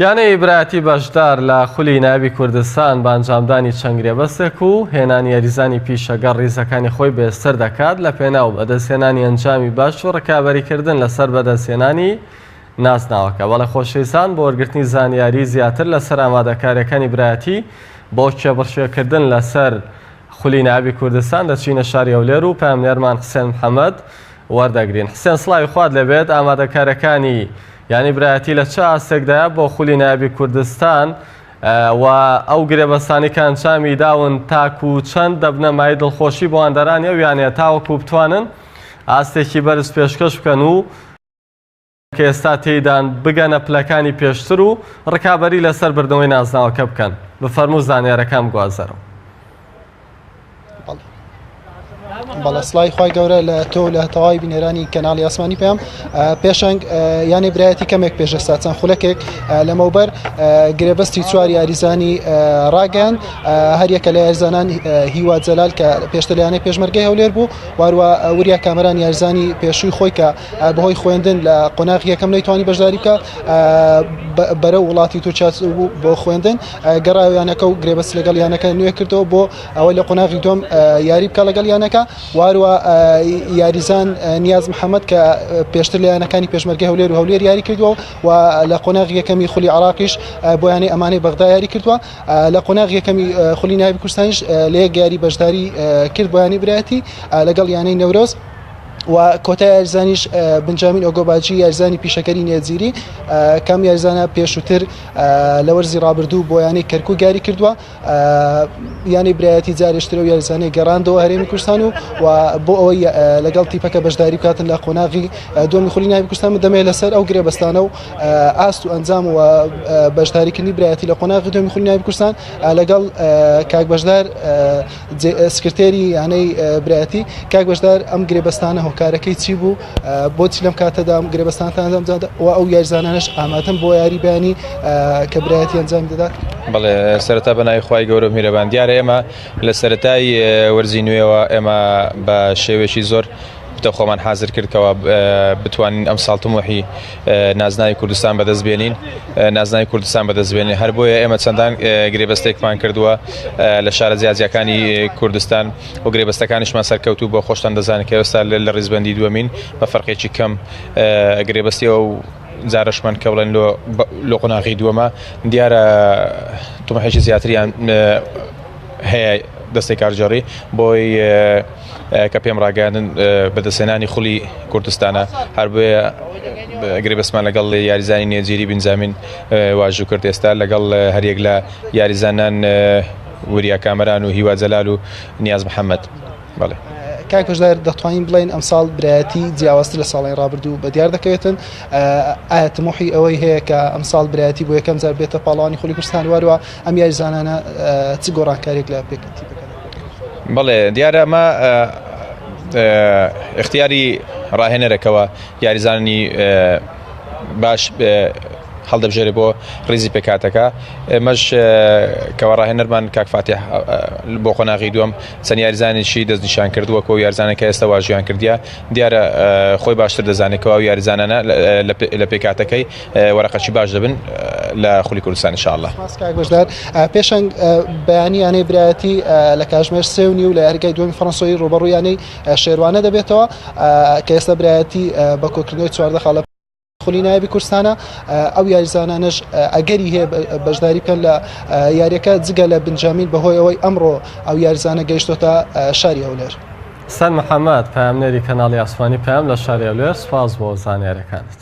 یانەی برایەتی بەشدار لە خولی نایابی کوردستان بە ئەنجامدانی چەند گرێبەستێک و هێنانی یاریزانی پیشەگەڕ ریزەکانی خۆی بەهێزتر دەکات لە پێناو بەدەستهێنانی ئەنجامی باش و رکابەریکردن لەسەر بەدەستهێنانی نازناوەکە. بەڵێ خۆشەویستان بۆ وەرگرتنی زانیاری زیاتر لەسەر ئامادەکاریەکانی برایەتی بۆ کێبڕکێکردن لەسەر خولی نایابی کوردستان دەچینە شاری هەولێر و پەیامنێرمان حسێن محەمەد وەردەگرین. حسێن سڵاوی خوات لێبێت ئامادەکارەکانی یانەی برایەتی لە چ ئاستێکدایە بۆ خولی نایابی کوردستان و ئەو گرێبەستانی کە ئەنجامی داون تاکو چەند دەبنە مایەی دڵخۆشی بۆ هاندەرانی ئەو یانەیە تاوەکو بتوانن ئاستێکی بەرز پێشکەش بکەن و کە ئێستا تێیدان بگەنە پلەکانی پێشتر و ڕکابەری لەسەر بردنەوەی نازناوەکە بکەن بفەرموو زانیارەکان بگوازەرەوە. بەڵێ سڵاوی خوای گەورە لە تۆ لە تەواوی بینەرانی کەناڵی ئاسمانی پەیام پێشەنگ یانەی برایەتی کەمێک پێش ئێستا چەند خولەکێک لەمەوبەر گرێبەستی چوار یاریزانی ڕاگەیان هەریەکە لە یاریزانان هیوا جەلال کە پێشتر لە یانەی پێشمەرگەی هەولێر بوو واروە وریا کامەران یاریزانی پێشووی خۆی کە بەهۆی خوێندن لە قۆناغی یەکەم نەیتوانی بەشداری بکە بەرەو وڵاتی تورکیا بۆ خوێندن گەڕایەوە یانەکە و گرێبەست لەگەڵ یانەکە نوێ کردەوە بۆ ئەوەی لە قۆناغی دووەم یاری بکە لەگەڵ یانەکە واروە یاریزان نیاز محەممەد کە پێشتر لە یانەکانی پێشمەرگە هەولێر و هەولێر یاری کردووە و لە قۆناغی یەکەمی خولی عراقیش بۆ یانەی ئەمانەی بەغدا یاری کردووە لە قۆناغی یەکەمی خولی نایابی کوردستانیش لە یەک یاری بەشداری کرد بۆ یانەی برایەتی لەگەڵ یانەی نەورۆز. و کۆتا یاریزانیش بنجامین ئۆگۆباجی یاریزانی پیشەکەری نێجیری کام یاریزانە پێشووتر لە وەرزی ڕابردوو بۆ یانەی کەرکوک یاری کردووە یانەی برایەتی جارێشتر و یاریزانەی گەڕاندەوە هەرێمی کوردستان و و بۆ ئەوەی لەگەڵ تیپەکە بەشداری بکاتن لە قۆناغی دووەمی خولی نایابی کوردستان دەمێ لەسەر ئەو گرێبەستانە و ئاست و ئەنجام و بەشداریکردنی برایەتی لە قۆناغی دووەمی خولی نایابی کوردستان لەگەڵ کاک بەشدار سکرتێری یانەی برایەتی کاک بەشدار ئەم گرێبەستانە هۆکارەکەی چی بوو بۆچی لەم کاتەدا ئەم گرێبەستانتان ئەنجام و ئەو یاریزانانەش ئامادەن بۆ یاری بەیانی کە برایەتی ئەنجام دەدات؟ بەڵێ سەرەتا بە ناوی خوای گەورە و میرەبان دیارە ئێمە لە سەرەتای وەرزی نوێوە ئێمە بە شێوەیەکی زۆر پتە خۆمان حازر کرد کەوا بتوانین ئەم ساڵ تموحی نازناوی کوردستان بەدەست بێنین نازناوی کوردستان بەدەست بێنین هەر بۆیە ئێمە چەندان گرێبەستێکمان کردووە لە شارە جیاجیاکانی کوردستان و گرێبەستەکانیشمان سەرکەوتوو بۆ خۆشتان دەزانن کە ئێستا لە ڕیزبەندی دووەمین بە فەرقێکی کەم گرێبەستی ئەو جارەشمان کە بڵێن لۆ لۆ قۆناغی دووەمە دیارە تموحێکی زیاتریان هەیە دەستەی کارگێڕی بۆی کە پێم ڕاگەیاندن بەدەستهێنانی خولی کوردستانە هەر بۆیە گرێبەستمان لەگەڵ یاریزانی نێجیری بنجامین واژوو کرد ئێستا لەگەڵ هەریەک لە یاریزانان وریا کامەران و هیوا جەلال و نیاز محەممەد بەڵێ. کاک بەشدار دەتوانین بڵێین ئەمساڵ برایەتی جیاوازتر لە ساڵانی ڕابردوو بە دیار دەکەوێتن ئایا تموحی ئەوەی هەیە کە ئەمساڵ برایەتی بۆ یەکەم جار بێتە پاڵەوانی خولی کوردستان واروە ئەم یاریزانانە چ گۆڕانکاریێک لە پێکەتی بکەن؟ بەڵێ دیارە ئەمە اختیاری ڕاهێنەرەکەوە یاریزانانی باش هەڵدەبژێرێ بۆ ریزی پێکاتەکە ئێمەش کەوا ڕاهێنەرمان کاک فاتح بۆ قۆناغی دووەم چەند یاریزانێکی دەستنیشان کردووە کۆ یارزانە کە ئێستا واژیان کردیە دیارە خۆی باشتر دەزانێت کەوا یاریزانانە لە پێکاتەکەی وەرەقەکی باش دەبن لە خولی کوردستان ان شاء الله. سپاس کاک بەشدار پێشەنگ بەیانی یانەی برایەتی لە کاژمێر سێ و نیو لە یاریگای دووەمی فەرەنسۆیی ڕووبەڕووی یانەی شێروانە دەبێتەوە کە ئێستا برایەتی بە کۆکردنەوەی 14 خاڵ لە خولی نایابی کوردستانە ئەو یاریزانانەش ئەگەری هەیە بەشداری بکەن لە یاریەکە جگە لە بنجامین بەهۆی ئەوەی ئەمڕۆ ئەو یاریزانە گەیشتۆتە شاری هەولێر. سەر محەمەد، پەیامنێری کەناڵی ئاسمانی پەیام لە شاری هەولێر، سوپاس بۆ زانیاریەکانت.